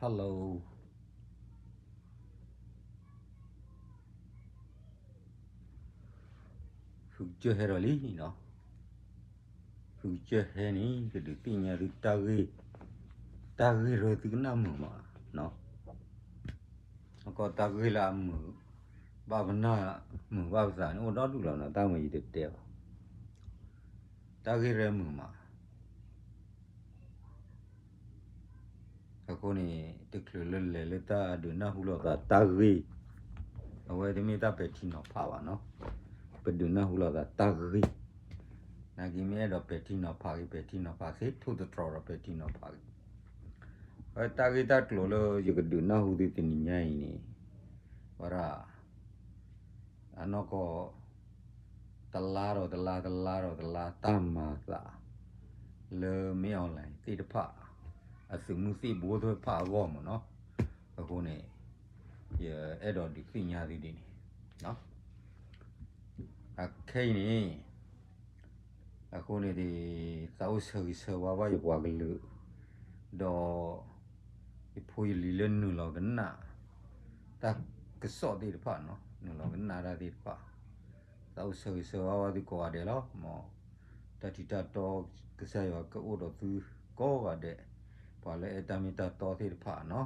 Hello, ဖုကစၢၢ်ဟဲဒီးလံနီၤ, ဖုကစၢၢ်ဟဲန့ၣ် ကဒုးသ့ၣ်ညါသုတၢ်ဂ့ၢ်, တၢ်ဂ့ၢ်ရၢသုကနၣ်မုာ်မးနီၤ, အကီတၢ်ဂ့ၢ်လၢအမုာ်ဘၣ်ပနၢ် မုာ်ဘၣ်ပသးန့ၣ် အိၣ်ဒီဒူၣ်လီၤနီၤ, တၢ်မုာ်ယတတဲဘၣ်, တၢ်ဂ့ၢ်ရၢမုာ်မး အဃိန့ၣ် တချုးလၢလဲၤလၢတၢ်ဒုးနၢ်ဟူလိာ်သးတၢ်ဂ့ၢ်, အဝဲတမ့ၢ်တၢ်ပဲာ်ထံနီၤဖးဘၣ်နီၤ, ပဒုးနၢ်ဟူလိာ်သးတၢ်ဂ့ၢ်, နာ်က့မ့ၢ်အဲၣ်ဒိးပဲာ်ထံနီၤဖးဂ့ၤ ပဲာ်ထံနီၤဖးသ့ ထိၣ်သတြီၤဒီးပဲာ်ထံနီၤဖးဂ့ၤ, အဝဲတၢ်ဂ့ၢ်တၢ်ကျိၤလၢယကဒုးနၢ်ဟူသုတနံၤညါအံၤန့ၣ်, ဝဲဒၣ် အနီၢ်ကီၢ် တလါဒီးတလါ တလါဒီးတလါ တၢ်မၤသး လၢမ့ၢ် online သ့ၣ်တဖၣ် အသုးမုၢ်သံၣ်ဘိသ့ၣ်တဖၣ်အဂီၢ်မးနီၤ, အဃိန့ၣ် ယအဲၣ်ဒိးဒုးသ့ၣ်ညါသုဒ်န့ၣ်, အခဲအံၤန့ၣ် အဃိန့ၣ် သးအိၣ်ဆၢဂ့ၤဆၢဝါဘၣ်ယပှၤကလုာ်, ဒီး ယဖိယလံၤလၢနုာ်လီၤကနၣ် တၢ်ကစီၣ်သ့ၣ်တဖၣ်နီၤ, နုာ်လီၤကနၣ်တၢ်သ့ၣ်တဖၣ်, သးအိၣ်ဆၢဂ့ၤဆၢဝါဘၣ်သုကိးဂၤဒဲးလီၤ. မ်တၢ်ထံၣ်တၢ်တီကစၢ်ယွၤကအိၣ်ဒီးသုကိးဂၤဒဲး, ပှၤလၢအဲၣ်တၢ်မ့ၢ်တၢ်တီသ့ၣ်တဖၣ်နီၤ,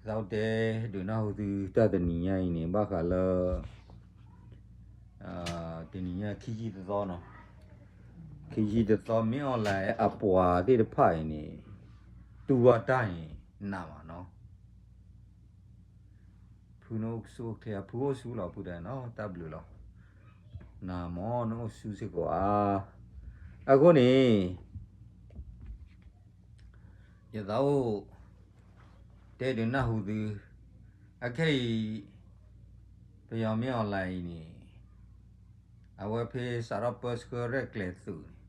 သးအိၣ်တဲဒုးနၢ်ဟူသုတၢ်တနံၤညါအံၤန့ၣ် ဘၣ်ဃးလၢ တနံၤညါခံဆံတသီနီၤ, ခံဆံတသီ မ့ၢ် online အပှၤသ့ၣ်တဖၣ်အံၤန့ၣ် တူၢ်ဘၣ်တၢ်န့ၣ် နးမးနီၤ, ဖုနအိၣ်ဆူၣ်အိၣ်ချ့ ဖုအိၣ်ဆူၣ်လီၤ ဖုတဲနီၤ တၢ်ဘျုးလီၤ, နးမး နအိၣ်ဆူၣ်စ့ၢ်ကီးဧါ, အဃိန့ၣ် ယသးအိၣ် တဲဒုးနၢ်ဟူသု, အခဲအံၤ ပယီၤမ့ၢ် online အံၤန့ၣ် အဝဲဖဲစးထီၣ်ပၢဆှၢရဲၣ်ကျဲၤသုးန့ၣ်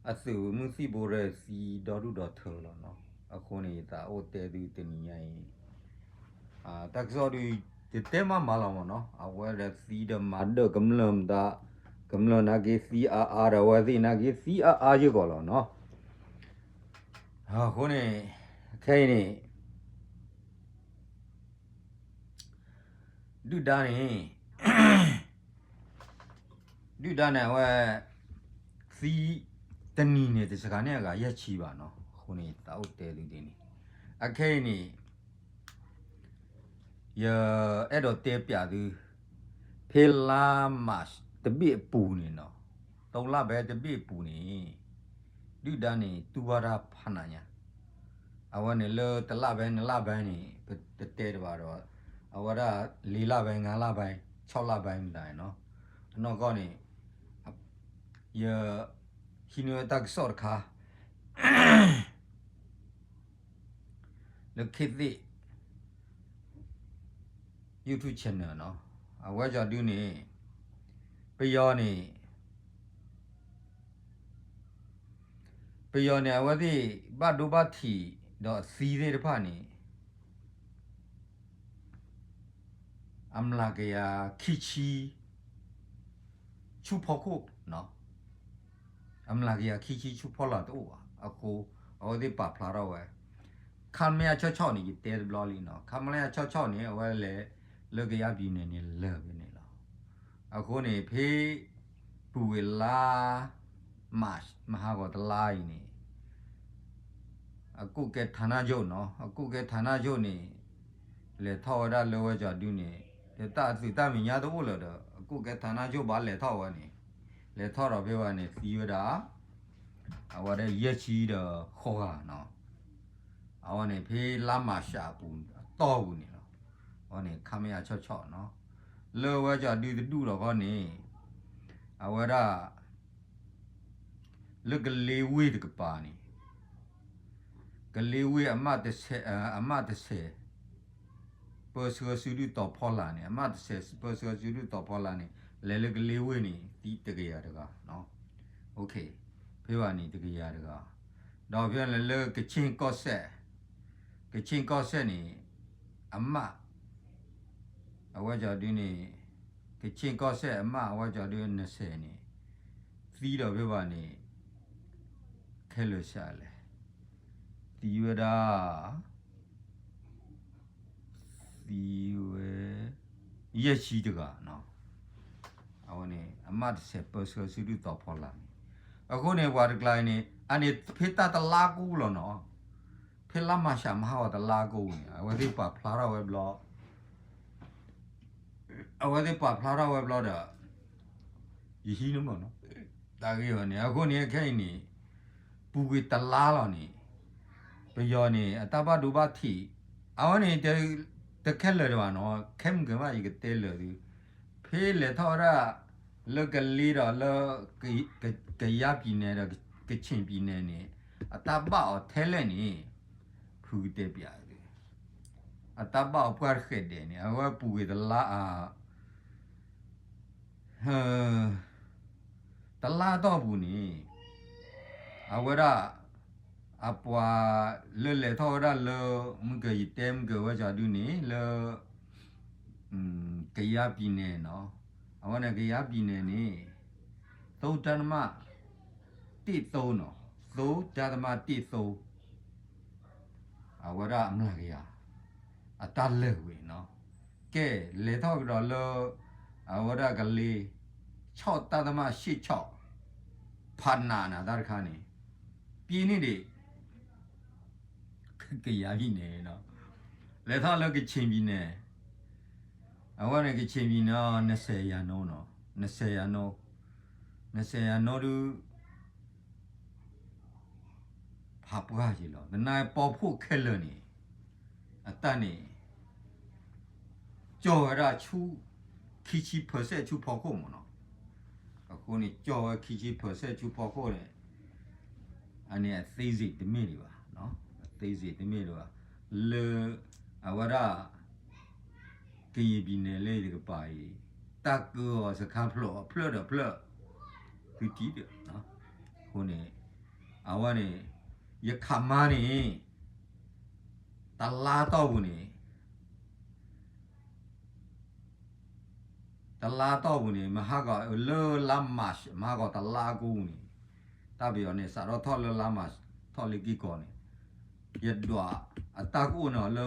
အသုးမုၢ်သံၣ်ဘိရဲၣ်သံဒီဒူၣ်ဒီထၢလီၤနီၤ, အဃိန့ၣ် ယသးအိၣ်တဲသုတနံၤညါအံၤ တၢ်ကစီၣ်ဒုး ယတဲမးမးလီၤမးနီၤ, အဝဲဒီးသံဒီးမၤဒၢၣ်ကမျၢၢ်မတၤ, ကမျၢၢ်နာ်က့သံအါအါဒီး အဝဲသ့ၣ်နာ်က့သံအါအါယုာ်ကီးလီၤနီၤ, အဃိန့ၣ် ခဲအံၤန့ၣ် ဒုၣ်ဒါန့ၣ် ဒုၣ်ဒါန့ၣ် အဝဲ သံ တနံၤန့ၣ် တစှၤန့ၢ်အဂၤယဲၢ်ဆံဘၣ်နီၤ, အဃိန့ၣ် သးအိၣ်တဲသုဒ်န့ၣ်, အခဲအံၤန့ၣ် ယအဲၣ်ဒိးတဲပျးသု, ဖဲလါ March တဘ့ၣ်အပူၤန့ၣ်နီၤ, သုံးလပိုင်း တဘ့ၣ်အပူၤန့ၣ် ဒုၣ်ဒါန့ၣ် တူၢ်ဘၣ်တၢ်ဖးနးညါ, အဝဲန့ၣ်လၢ တစ်လပိုင်း နှစ်လပိုင်း န့ၣ် ပတတဲတဘၣ်ဒီး အဝဲဒၣ် လေးလပိုင်း ငါးလပိုင်း ခြောက်လပိုင်း မတၤနီၤ, အနီၢ်ကီၢ်န့ၣ် ယ ဟံးန့ၢ်ဝဲတၢ်ကစီၣ်တခါ လၢ ခေတ်သစ် YouTube channel နီၤ, အဝဲကီၤဒုန့ၣ် ပယီၤန့ၣ် ပယီၤန့ၣ် အဝဲသ့ၣ်ဘၣ်ဒိဘၣ်ထံးဒီးအသံသ့ၣ်တဖၣ်န့ၣ် အမျးကယၤခံဆံ ဆူဖီခိၣ်နီၤ, အမျးကယၤခံဆံဆူဖီလာ်တအိၣ်ဘၣ်အဃိ အဝဲသ့ၣ်ပာ်ဖျါထီၣ်ဝဲ ခမရ ခြောက်ခြောက် န့ၣ် ယတဲတဘျီလံနီၤ, ခမရ ခြောက်ခြောက် န့ၣ် အဝဲလဲၤလၢကယၤပံၤန့ၣ်န့ၣ် လၢာ်ဖဲန့ၣ်လီၤ. အဃိန့ၣ် ဖဲ ပူၤကွံာ်လါ March မဟါဂီၤတလါအံၤန့ၣ် အကိးကဲ ဌာနချုပ် နီၤ, အကိးကဲ ဌာနချုပ် န့ၣ် လဲၤထီၣ်ဝဲဒၣ်လၢဝဲကီၤဒုန့ၣ် ဒီးတၢ်အသုးတၢ်မဲာ်ညါတအိၣ်လၢၤဒီး အကိးကဲ ဌာနချုပ် ဘၣ်လဲၤထီၣ်ဝဲန့ၣ်, လဲၤထီၣ်ဒီးဖဲဝဲန့ၣ် သံဝဲဒၣ် အဝဲဒၣ်ယဲၢ်ဆံဒီးဃိးဂၤနီၤ, အဝဲန့ၣ် ဖဲလါမၤရှးအပူၤအတီၢ်ပူၤန့ၣ်လီၤ. အဝဲန့ၣ် ခမရ ခြောက်ခြောက် နီၤ, လၢဝဲကီၤဒုတဒူၣ်ဒီးခီန့ၣ် အဝဲဒၣ် လၢကလ့ဝ့ၢ်တကပၤန့ၣ် ကလ့ဝ့ၢ်အမှတ် အမှတ် ဆယ် ပၢဆှၢစုဒုၣ်တီၤဖီလာ်န့ၣ်, အမှတ် ဆယ် ပၢဆှၢစုဒုၣ်တီၤဖီလာ်န့ၣ် လဲၤလၢကလ့ဝ့ၢ်န့ၣ် သံတကယၤတဂၤ, ဖဲဘၣ်န့ၣ်တကယၤတဂၤ, ဒီးဖဲလဲၤလၢကဆ့ၣ်ကီၢ်စဲၣ်, ကဆ့ၣ်ကီၢ်စဲၣ်န့ၣ် အမှတ် အဝဲကီၤဒုန့ၣ် ကဆ့ၣ်ကီၢ်စဲၣ်အမှတ် အဝဲကီၤဒု နှစ်ဆယ် န့ၣ် သံဒီးဖဲဘၣ်န့ၣ် ခဲလၢာ်ဆၣ်လဲၣ်, သံဝဲဒၣ် သံဝဲ ယဲၢ်ဆံတဂၤနီၤ. အဝဲန့ၣ် အမးတဆဲးပၢဆှၢစုဒုၣ်သီဖီလာ်န့ၣ်, အဃိန့ၣ် ပှၤတကျါအံၤန့ၣ် အန့ၣ်ဖဲတၢ်တလါကိၣ်လီၤနီၤ, ဖဲလါမၤရှးမဟါဂီၤတလါကိၣ်န့ၣ် အဝဲသ့ၣ်ပာ်ဖျါထီၣ်ဝဲဘျီ အဝဲသ့ၣ်ပာ်ဖျါထီၣ်ဝဲဘျီဒီး ယဟံးန့ၣ်မ့ၢ်နီၤ, တၢ်ဂ့ၢ်ဝဲန့ၣ် အဃိန့ၣ် ခဲအံၤန့ၣ် ပူၤကွံာ်တလါလီၤန့ၣ် ပယီၤန့ၣ် အတၢ်ဘၣ်ဒိဘၣ်ထံး အဝဲန့ၣ် တခဲလၢာ်ဒံးဘၣ်နီၤ, ခဲမုၢ်ကမၣ် ယကတဲလၢာ်သု, ဖဲလဲၤထီၣ်ဝဲဒၣ် လၢကလ့ဒီးလၢ ကယါပံၤနဲၣ်ဒီး ကဆ့ၣ်ပံၤနဲၣ်န့ၣ် အတၢ်ဘၣ်အီၤထဲလဲၣ်န့ၣ် ဖုကတဲပျးသု, အတၢ်ဘၣ်အီၤပှၢ်တဃဲးဒဲးန့ၣ် အဝဲပူၤကွံာ်တလါအ တလါတီၢ်ပူၤန့ၣ် အဝဲဒၣ် အပှၤလၢလဲၤထီၣ်ဝဲဒၣ်လၢ မုၢ်ကယတဲမုၢ်ကဝဲကဒုန့ၣ် လၢ ကယါပံၤနဲၣ်နီၤ, အဝဲန့ၣ်ကယါပံၤနဲၣ်န့ၣ် သိတၢ်တမၣ် တ့ၢ်သိနီၤ, သိတၢ်တမၣ်တ့ၢ်သိ အဝဲဒၣ်အမျးကယၤ အတၢ်လၢာ်ဝဲနီၤ, ကဲ လဲၤထီၣ်ကဒီးလၢ အဝဲဒၣ်ကလ့ ဆီၣ်တၢ်တမၣ်ရှ့ၣ်ဆီၣ် ဖးနးနးတၢ်တခါန့ၣ် ပံန့ၣ်ဒံး ကယါပံၤနဲၣ်နီၤ, လဲၤထီၣ်လၢကဆ့ၣ်ပံၤနဲၣ်, အဝဲန့ၣ်ကဆ့ၣ်ပံၤနဲၣ် နစဲးယၤနိနီၤ, နစဲးယၤနိ, နစဲးယၤနိဒုး ဖးပှၢ်က့ၤလီၤ, သနာ်က့ပီဖှိၣ်ခဲလၢာ်န့ၣ် အတၢ်န့ၣ် ကၠီၣ်ဝဲဒၣ်ဆူ ခံဆံ percent ဆူဖီခိၣ်မ့ၢ်နီၤ, အဃိန့ၣ် ကၠီၣ်ဝဲခံဆံ percent ဆူဖီခိၣ်န့ၣ် အန့ၣ်အသေးစိတ်တမ့ၢ်ဒံးဘၣ်, အသေးစိတ်တမ့ၢ်ဒံးဘၣ်, လၢ အဝဲဒၣ် ကရင်ပြည်နယ်လၢတကပၤအံၤ တၢ်ကၢအီၤစခါဖျၢၣ်အဖျၢၣ်ဒီးဖျၢၣ် သုတံၢ်ဒီး အဃိန့ၣ် အဝဲန့ၣ် ယခးမါန့ၣ် တလါတီၢ်ပူၤန့ၣ် တလါတီၢ်ပူၤန့ၣ် မဟါဂီၤလၢလါမး မဟါဂီၤတလါကိးပူၤန့ၣ် တၢ်ပယီၤန့ၣ် စးထီၣ်ထီၣ်လၢလါမး ထီၣ်လၢက့ၤကီၢ်န့ၣ် ယဒွးအတၢ်ကအိၣ်န့ၣ်လၢ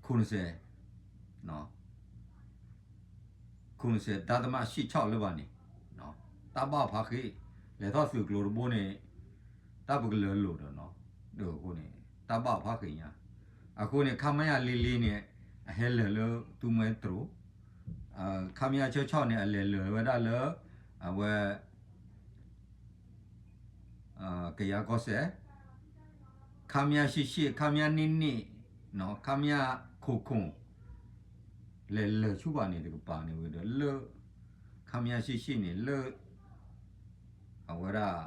ခိၣ်နစဲး ခိၣ်နစဲးတၢ်တမၣ်ရှ့ၣ်ဆီၣ်လၢၤဘၣ်န့ၣ် တၢ်ဘၣ်ဖးဃ့ၢ် လဲၤထီၣ်သုးကျိၤတဘိန့ၣ် တၢ်ပကလၢၤလိာ်ဒီးနီၤ အဃိန့ၣ် တၢ်ဘၣ်ဖးဃ့ၢ်ညါ အဃိန့ၣ် ခမရလေးလေးန့ၣ် အဟဲလၢာ်လၢသုးမွဲတြိၤ ခမရ ဆၢဆီၣ်န့ၣ် အလဲၤလၢာ်ဝဲဒၣ်လၢ အဝဲ ကယၤကီၢ်စဲၣ် ခမရ ရှစ်ရှစ် ခမရ နှစ်နှစ် ခမရ ခုနစ်ခုနစ် လဲၤလၢာ်ဆူဘၣ်န့ၣ်တကပၤန့ၣ်ဝဲဒီးလၢ ခမရ ရှစ်ရှစ် န့ၣ်လၢ အဝဲဒၣ်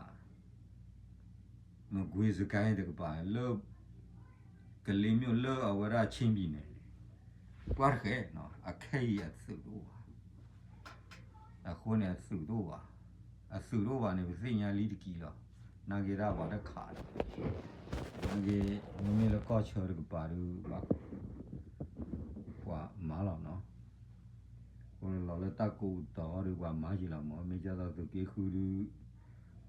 မကွေးစကိုင်းတကပၤ လၢ ကလ့ၤမ့ၢ်လၢအဝဲဒၣ်ချင်းပြည်နယ်န့ၣ် ပှၢ်တဃဲး အခဲအံၤအသုးတအိၣ်ဘၣ် အဃိန့ၣ်အသုးတအိၣ်ဘၣ် အသုးတအိၣ်ဘၣ်န့ၣ် ပသ့ၣ်ညါလံတကံၢ်လီၤ နာ်က့ဒၣ်ပှၤတခးလီၤ နာ်က့ မ့မ့ၢ်လၢကီၢ်ဆၢတကပၤဒုး ပှၤမၤလီၤနီၤ အိၣ်လီၤလၢတၢ်ကိးတၢ်အီၤဒုး ပှၤမၤယံၤလီၤမး မ့ၢ်ကသိးသုးက့ဃုဒုး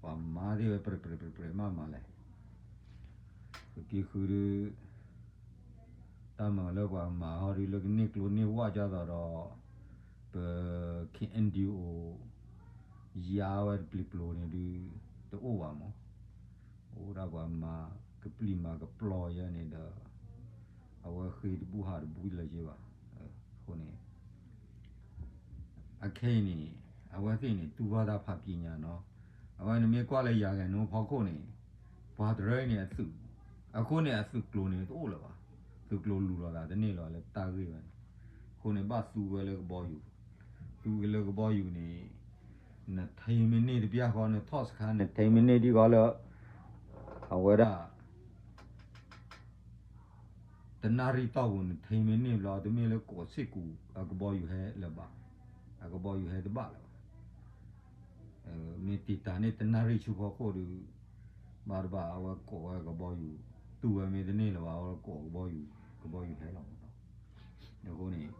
ပှၤမၤသ့ၣ်ဝဲပြဲးပြဲးပြဲးပြဲးမးမးလဲၣ် သုးက့ဃုဒုး တၢ်မၤလၢပှၤမၤဟီဒုး လၢကန့ၢ်ကျိန့ၢ်ဝၣ်ကသိးဒီး ပ KNDO ယါဝဲတပျံၤပျိၤန့ၣ်ဒုး တအိၣ်ဘၣ်မး အိၣ်ဒၣ်ပှၤမၤကပျံၤမၤကပျီၤယဲန့ၣ်ဒီး အဝဲဃ့တဘူၣ်ဟးတဘူၣ်လၢၤက့ဘၣ် အဃိန့ၣ် အခဲအံၤန့ၣ် အဝဲသ့ၣ်န့ၣ် တူၢ်ဘၣ်တၢ်ဖးပျံၤညါနီၤ အဝဲန့ၣ်မ့ၢ်ကွၢ်လၢယၤဂဲၤနိဖီခိၣ်န့ၣ် ပှၤတရၢအံၤန့ၣ်အသုး အဃိန့ၣ် အသုးကျိၤန့ၣ်တအိၣ်လၢၤဘၣ် သုးကျိၤလူၤလီၤသးတန့ၢ်လီၤလၢတၢ်ဂ့ၢ်ဝဲန့ၣ် အဃိန့ၣ် ဘၣ်သူဝဲလၢကဘီယူၤ သူဝဲလၢကဘီယူၤန့ၣ် နထံမ့ၢ်န့ၢ်တဘျီဃီ နထီၣ်စခါ နထံမ့ၢ်န့ၢ်ဒ်ဃီလၢ အဝဲဒၣ် တနၣ်ရံၣ်တီၢ်ပူၤန့ၣ် ထံမ့ၢ်န့ၢ်ဘျီ တမ့ၢ်လၢကိးစ့ၢ်ကီး အကဘီယူၤဟဲလၢၤဘၣ်, အကဘီယူၤဟဲတဘၣ်လၢၤဘၣ်. မ့ၢ်တံာ်တာ်န့ၢ်တနၣ်ရံၣ်ဆူဖီခိၣ်ဒီး ဘၣ်တဘၣ်အဝဲကိးဝဲကဘီယူၤ, တူၢ်ဝဲမ့ၢ်တန့ၢ်လၢၤဘၣ် အဝဲကိးကဘီယူၤ, ကဘီယူၤဟဲလီၤမးနီၤ. အဃိန့ၣ်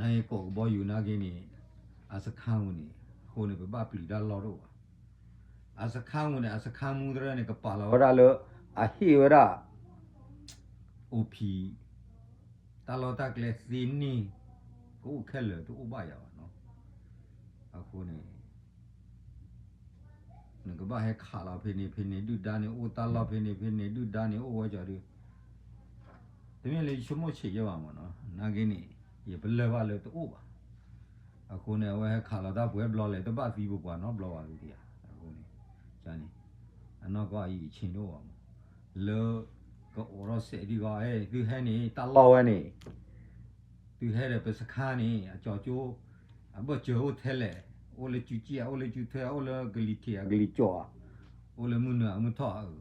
နကိးကဘီယူၤနာ်က့န့ၣ် အစခါပူၤန့ၣ် အဃိန့ၣ် ပဘၣ်ပျံၤတၢ်လီၢ်တအိၣ်ဘၣ်. အစခါမူန့ၣ် အစခါမူသရၢန့ၣ် ကပာ်လီၤဝဲဒၣ်လၢ အဟ့ၣ်ဝဲဒၣ် အိၣ်ဖံး တၢ်လီၢ်တၢ်ကျဲသ့န့ၢ် ကအိၣ်ခဲလၢာ်တအိၣ်ဘၣ်ယၤဘၣ်နီၤ. အဃိန့ၣ် နကဘၣ်ဟဲခးလီၤဖဲန့ၣ်ဖဲန့ၣ် ဒုၣ်ဒါန့ၣ်အိၣ်တၢ်လီၢ်ဖဲန့ၣ်ဖဲန့ၣ် ဒုၣ်ဒါန့ၣ်အိၣ်ဝဲကီးဒုး တမ့ၢ်လၢယဆိကမိၣ်ဆံးယဲဘၣ်မ့ၢ်နီၤ နာ်က့န့ၣ် ယပလၢၢ်ဘၣ်လၢတအိၣ်ဘၣ်. အဃိန့ၣ် အဝဲဟဲခးလီၤတၢ်ပှဲၤဘျီလဲၣ် တဘၣ်သံပပှၤနီတဘျီဘၣ်ဒုးဧါ. အဃိန့ၣ် န့ၣ် အနီၢ်ကီၢ်အံၤအဆ့တအိၣ်ဘၣ်မ့ၢ် လၢ ကအိးထီၣ်စဲးဒ်ဂီၤ အဲ သုဟဲန့ၣ် တၢ်လီၢ်ဝဲန့ၣ် သုဟဲဒီးပစခါန့ၣ် အကၠီကၠိ အဘၢၣ်စၢၤအိၣ်ထဲလဲၣ်, အိၣ်လၢစုကံၣ် အိၣ်လၢစုထွဲ အိၣ်လၢကလံၤထံးအကလံၤကၠီၣ်, အိၣ်လၢမုၢ်နုာ်အမုၢ်ထီၣ်အအၢ,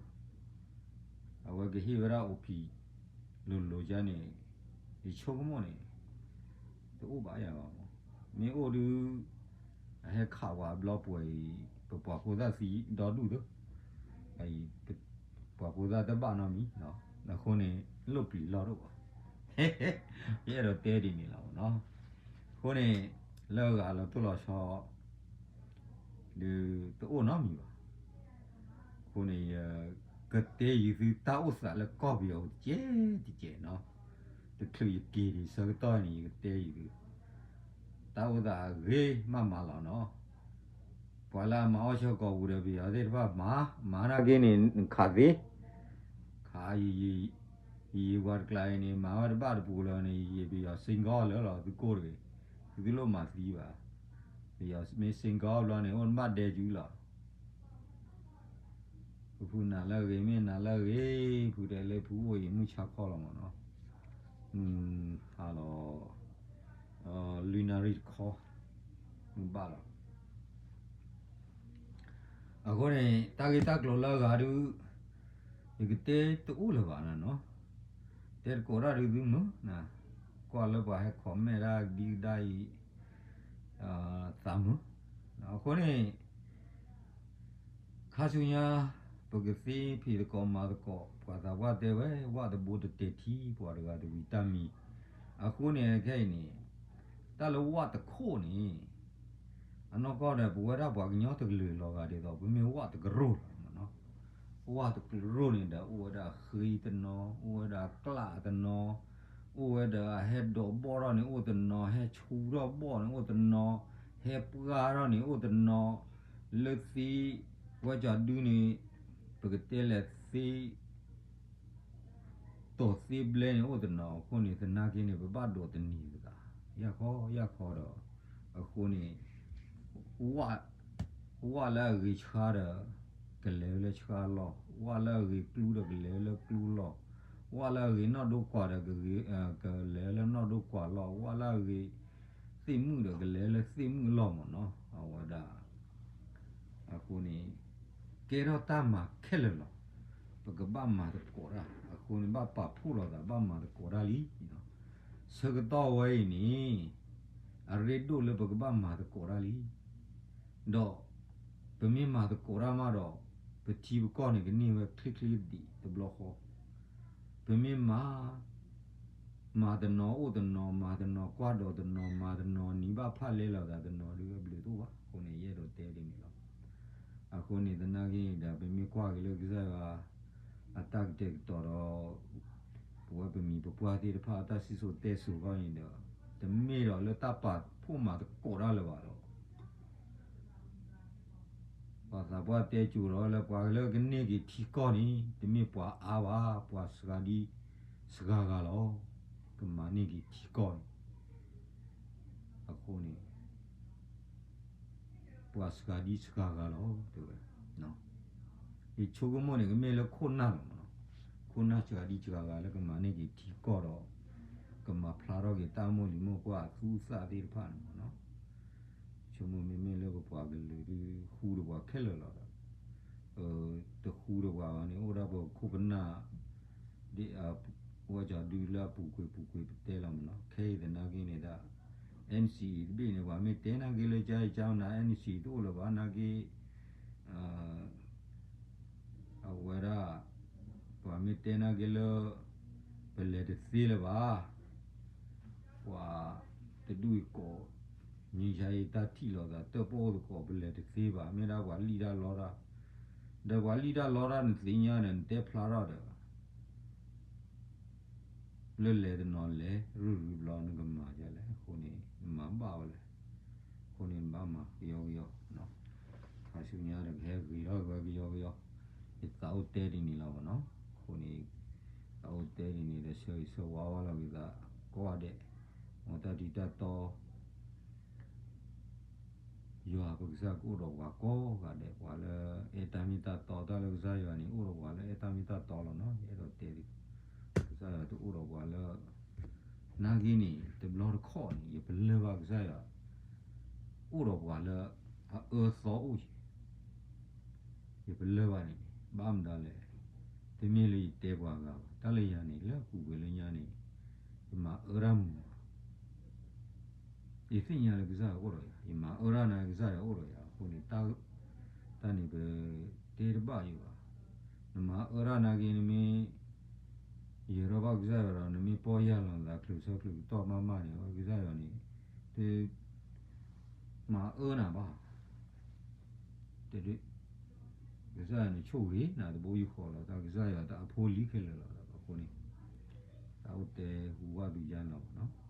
အဝဲကဟ့ၣ်ဝဲဒၣ်အိၣ်ဖံး လိၤလိၤကန့ၣ် ယဆိကမိၣ်န့ၣ် တအိၣ်ဘၣ်ယၤဘၣ်မး, မ့ၢ်အိၣ်ဒုး အဟဲခးဝဲဘျီပှဲၤအံၤ ပပှၤဖိသၣ်သံဒီဒူၣ်သၢ, ပှၤဖိသၣ်တဘၣ်နီတမံၤ, အဃိန့ၣ် လိၣ်ပျံၤလီၢ်တအိၣ်ဘၣ်, ယအဲၣ်ဒိးတဲဒ်န့ၣ်လီၤမးနီၤ, အဃိန့ၣ် လၢအဂၤလီၤတိၢ်လီၤဆီ ဒုးတအိၣ်နီတမံၤဘၣ်, အဃိန့ၣ် ယကတဲယသုတၢ်အိၣ်သးလၢကီၢ်ပယီၤတကဲးတကဲးနီၤ, တချုးယက့ၤဒံးဆၢကတီၢ်န့ၣ် ယကတဲယသု တၢ်အိၣ်သးအဂ့ၤမးမးလီၤနီၤ, ပှၤလၢအမၤအီၣ်ဆၢကီးပူၤဒီးပယီၤသ့ၣ်တဖၣ်မၤ, မၤနာ်က့န့ၣ် နခးသ့, ခးယံာ်ယံာ်, ယံာ်ယံာ်ပှၤတကျါအံၤန့ၣ် မၤဝဲတဘၣ်တပူၤလၢၤန့ၣ် ယံာ်ပယီၤစ့ၢ်ကီးလၢာ်လီၤ သုကိၢ်တဂ့ၤ, သုတလိၣ်မၤသံဘၣ်, ပယီၤမ့ၢ်စ့ၢ်ကီးဘျီန့ၣ် အိၣ်နဘၣ်ဒဲကၠူလီၤ ဖုဖုနၤလၢအဂ့ၤ မ့ၢ်နၤလၢအဂ့ၤ, ဖုတဲလၢဖုအိၣ်အံၤမုၢ်ဆါခီလီၤမးနီၤ, ဟါလီၤ လွံၢ်နၣ်ရံၣ်တခီ, မုၢ်ဘၣ်လီၤ. အဃိန့ၣ် တၢ်ဂ့ၢ်တၢ်ကျိၤလၢအဂၤဒုး ယကတဲတအိၣ်လၢၤဘၣ်နၤနီၤ, တဲတကိးတၢ်ဒုးသုမုာ်နၤ, ကွၢ်လၢပှၤဟဲcommentတၢ်ဒံကဒါအံၤ သးမုာ်, အဃိန့ၣ် ခါဆူညါ ပကသ့ဖံးသကိးမၤသကိး ပှၤသးပှၢ်တဲဝဲ ဝၣ်တဘိတတဲာ်ထံ ပှၤတဂၤတဝံၤတၢ်မံၤ, အဃိန့ၣ်ခဲအံၤန့ၣ် တၢ်လၢဝၣ်တခိၣ်န့ၣ် အနီၢ်ကီၢ်ဒီး ပဝဲဒၣ်ပှၤကညီတကလုာ်လီၤဂာ်ဒ်သိး ပမ့ၢ်ဝၣ်တကရူၢ်လီၤမးနီၤ, ဝၣ်တကရူၢ်န့ၣ်ဒီး အိၣ်ဝဲဒၣ်ဃ့တနီၤ, အိၣ်ဝဲဒၣ်ကျးတနီၤ, အိၣ်ဝဲဒၣ်အဟဲဒိးဘီၣ်ထီၣ်န့ၣ်အိၣ်တနီၤ, ဟဲဆူထီၣ်ဘီၣ်န့ၣ်အိၣ်တနီၤ, ဟဲပှၢ်ထီၣ်န့ၣ်အိၣ်တနီၤ, လၢသ့ ဝဲကၠီဒုန့ၣ် ပကတဲလဲၣ်သ့ တီၢ်သ့ဘျဲန့ၣ်အိၣ်တနီၤအဃိန့ၣ် သနာ်က့န့ၣ် ပဘၣ်ဒိးတနံၤသး ယၢ်ခီယၢ်ခီဒီး အဃိန့ၣ် ဝၣ်လၢအဂ့ၤဆှါဒီး ကလဲၤလၢဆှါလီၢ်, ဝၣ်လၢအဂ့ၤကျူဒီးကလဲၤလၢကျူလီၢ်, ဝၣ်လၢအဂ့ၤနီၢ်ဒိကွၢ်ဒီး ကလဲၤလၢနီၢ်ဒိကွၢ်လီၢ်, ဝၣ်လၢအဂ့ၤသ့ၣ်မုၣ်ဒီး ကလဲၤလၢသ့ၣ်မုၣ်အလီၢ်မးနီၤ အဝဲဒၣ် အဃိန့ၣ် ကဲထီၣ်တၢ်မၤခဲလၢာ်လီၤ. ပကဘၣ်မၤသကိးတၢ် အဃိန့ၣ် ဘၣ်ပာ်ဖှိၣ်လိာ်သး ဘၣ်မၤသကိးတၢ်လံ. ဆၢကတီၢ်ဝဲအံၤန့ၣ် အရ့ဒိၣ်လၢပကဘၣ်မၤသကိးတၢ်လံ. ဒီး ပမ့ၢ်မၤသကိးတၢ်မးဒီး ပထံပကီၢ်န့ၣ် ကန့ၢ်ဝဲချ့ချ့ဒံးတဘျီဃီ ပမ့ၢ်မၤ မၤတနီၤအိၣ်တနီၤ, မၤတနီၤကွၢ်ဒီးတနီၤ, မၤတနီၤနံၤဘၣ်ဖၣ်လဲလိာ်သးတနီၤဒီး အဘျုးတအိၣ်ဘၣ်. အဃိန့ၣ် ယအဲၣ်ဒိးတဲဒ်န့ၣ်လီၤ. အဃိန့ၣ် သနာ်က့ဒီး ပမ့ၢ်ကွၢ်က့ၤလၢကစၢ်ယွၤ အတၢ်ကတဲာ်ကတီၤဒီး ပဝဲပမိၢ်ပပှၢ်သ့ၣ်တဖၣ် အတၢ်စံၣ်စိၤတဲစိၤဃီန့ၣ်ဒီး တမ့ၢ်ဒီးလၢတၢ်ပာ်ဖှိၣ်မၤသကိးတၢ်လၢၤဘၣ်ဒီး ပှၤသးပှၢ်တဲစိၤဒီးလၢပှၤလၢကန့ၢ်က့ၤထံကီၢ်န့ၣ် တမ့ၢ်ပှၤအါဘၣ်, ပှၤစှၤဒ်စှၤဂၤလီၤ. ကမၤန့ၢ်က့ၤထံကီၢ်န့ၣ် အဃိန့ၣ် ပှၤစှၤဒ်စှၤဂၤလီၤ တဲဝဲ. ယဆိကမိၣ်န့ၣ် ကမ့ၢ်လၢခိၣ်နၢ်လီၤမးနီၤ. ခိၣ်နၢ်စှၤဒ်စှၤဂၤလၢကမၤန့ၢ်က့ၤထံကီၢ်ဒီး ကမၤဖျါထီၣ်က့ၤတၢ်မိၢ်လံၤမိၢ်ပှၢ်အသူအသၣ်သ့ၣ်တဖၣ်န့ၣ်မးနီၤ. ဆိကမိၣ်မ့မ့ၢ်လၢပပှၤကလုာ်ဒုး ဃူတပှၤခဲလၢာ်လီၤဒီး တဃူတပှၤဘၣ်န့ၣ် အိၣ်ဒၣ်ပခိၣ်ပနၢ် ဒ်အဝဲကၠီဒုလၢအပူၤကွံာ်ပူၤကွံာ်ပတဲလီၤမးနီၤ. ခဲအံၤသနာ်က့န့ၣ်ဒၣ် NCA တဘ့ၣ်န့ၣ် ပှၤမ့ၢ်တဲနာ်က့လၢ ကၠါအံၤကၠါနၤ NCA တအိၣ်လၢၤဘၣ်နာ်က့ အဝဲဒၣ် ပှၤမ့ၢ်တဲနာ်က့လၢ ပလဲၤတသ့လၢၤဘၣ်. ပှၤတဒူၣ်အံၤကိး မ့ၢ်ယၤအံၤတၢ်ထံၣ်လိာ်သး တၢၣ်ပီၣ်အိၣ်သကိး ပလဲၤတသ့ဘၣ် မ့ၢ်ဒၣ်ပှၤလံၣ်တၢ်လီတၢ် ဒီးပှၤလံၣ်တၢ်လီတၢ်နသ့ၣ်ညါဒီး နတဲဖျါထီၣ်ဒီး လၢလဲၤတနီၤလဲၤ ရုၢ်ရုၢ်ဘျီ နကမၤဒ်လဲၣ်. အဃိန့ၣ် နမၤဘၣ်ဝဲလဲၣ်. အဃိန့ၣ် နဘၣ်မၤကယီကယီ, ခါဆူညါဒီး ကဟဲဂ့ၤထီၣ်ဝဲကယီကယီ, ယသးအိၣ်တဲဒ်န့ၣ်လီၤဘၣ်နီၤ. အဃိန့ၣ် သးအိၣ်တဲဒ်န့ၣ်ဒီး ဆၢဂ့ၤဆၢဝါဝဲလီၤက့ၤသးကိးဂၤဒဲး, မ်တၢ်ထံၣ်တၢ်တီ ယွၤပကစၢ်ကအိၣ်ဒီးပှၤကိးဂၤဒဲး, ပှၤလၢအဲၣ်တၢ်မ့ၢ်တၢ်တီ, တၢ်လၢကစၢ်ယွၤန့ၣ် အိၣ်ဒီးပှၤလၢအဲၣ်တၢ်မ့ၢ်တၢ်တီလီၤနီၤ. ယအဲၣ်ဒိးတဲဒ်, ကစၢ်ယွၤတအိၣ်ဒီးပှၤလၢ နာ်က့န့ၣ် တဘျီတခီၣ်န့ၣ် ယပလၢၢ်ဘၣ်ကစၢ်ယွၤ အိၣ်ဒီးပှၤလၢ အအၢသီအိၣ်က့ၤ ယပလၢၢ်ဘၣ်န့ၣ်န့ၣ် ဘၣ်မတၤလဲၣ်. တမ့ၢ်လၢယတဲပှၤဂၤဘၣ်, တၢ်လၢယၤန့ၣ် လၢအပူၤကွံာ်လၢညါန့ၣ် ယမၤအၢတၢ်မုာ်ဘၣ်. ယသ့ၣ်ညါလၢကစၢ်ယွၤအိၣ်ဒီးယၤ, ယမၤအၢတၢ်နာ်ကစၢ်ယွၤအိၣ်ဒီးယၤ. အဃိန့ၣ် တၢ်န့ၣ် ပတဲတဘၣ်ယိာ်ဘၣ်. နမၤအၢတၢ်နာ်က့ နမ့ၢ် ယၢၤထီၣ်ဘၣ်ကစၢ်ယွၤဒီး နမ့ၢ်ပီၢ်ယၢ်လီၤသး ချုးဆၢချုးကတီၢ်မးမးန့ၣ် ကစၢ်ယွၤန့ၣ် တ မၤအၢနၤဘၣ်. တ ကစၢ်ယွၤန့ၣ် ဆိၣ်ဂ့ၤနၤတဘိယူၢ်ဃီလီၤ. တၢ်ကစၢ်ယွၤတၢ်အဖိလံၤခဲလၢာ်လီၤ. အဃိန့ၣ် တၢ်အိၣ်တဲဟူဘၣ်သုယါနီၤဘၣ်နီၤ.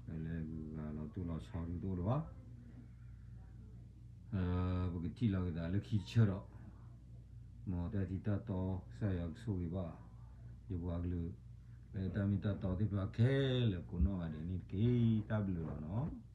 ဒီးလဲၤဂုၤဂၤလီၤတိၢ်လီၤဆီဒုတအိၣ်လၢၤဘၣ်. ပကထံၣ်လီၤက့ၤသးလၢခံတဆၢဒီး, မ်တၢ်ထံၣ်တၢ်တီ ကစၢ်ယွၤကဆိၣ်ဂ့ၤဘၣ် ယပှၤကလုာ် လၢတၢ်မ့ၢ်တၢ်တီသ့ၣ်တဖၣ်ခဲလၢာ်ကိးနီၢ်ဂၤဒဲးန့ၣ်တက့ၢ်. တၢ်ဘျုးလီၤနီၤ.